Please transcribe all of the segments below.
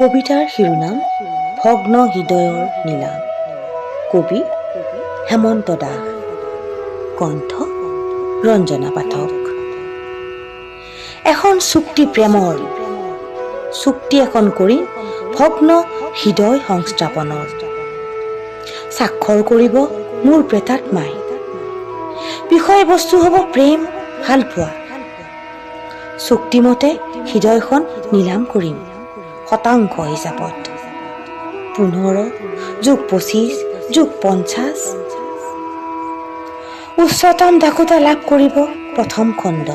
কবিতাৰ শিৰোনাম ভগ্ন হৃদয়ৰ নীলাম। কবি হেমন্ত দাস, কণ্ঠ ৰঞ্জনা পাঠক। এখন চুক্তি প্ৰেমৰ, চুক্তি এখন কৰি ভগ্ন হৃদয় সংস্থাপনৰ স্বাক্ষৰ কৰিব মোৰ প্ৰেতাত্মাই। বিষয়বস্তু হ'ব প্ৰেম, ভালপোৱা। চুক্তিমতে হৃদয়খন নিলাম কৰিম শতাংশ হিচাপত, 15 যোগ 25 যোগ 50। উচ্চতম ডাকোতা লাভ কৰিব প্ৰথম খণ্ড।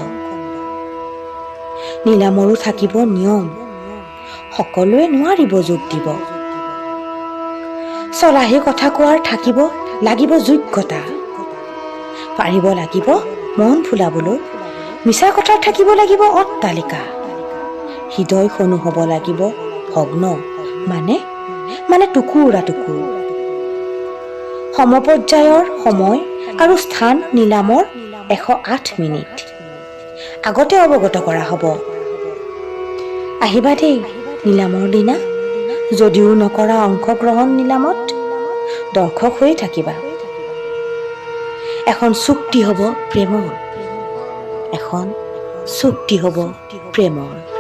নিলামৰো থাকিব নিয়ম, সকলোৱে নোৱাৰিব যোগ দিব। চলাহী কথা কোৱাৰ থাকিব লাগিব যোগ্যতা, পাৰিব লাগিব মন ফুলাবলৈ। মিছা কথাৰ থাকিব লাগিব অট্টালিকা। হৃদয়খনো হ'ব লাগিব ভগ্ন, মানে মানে টুকুৰা টুকুৰ। সমপৰ্যায়ৰ সময় আৰু স্থান নিলামৰ 108 মিনিট আগতে অৱগত কৰা হ'ব। আহিবা দেই নিলামৰ দিনা। যদিও নকৰা অংশগ্ৰহণ নিলামত, দৰ্শক হৈ থাকিবা। এখন চুক্তি হ'ব প্ৰেমৰ, এখন চুক্তি হ'ব প্ৰেমৰ।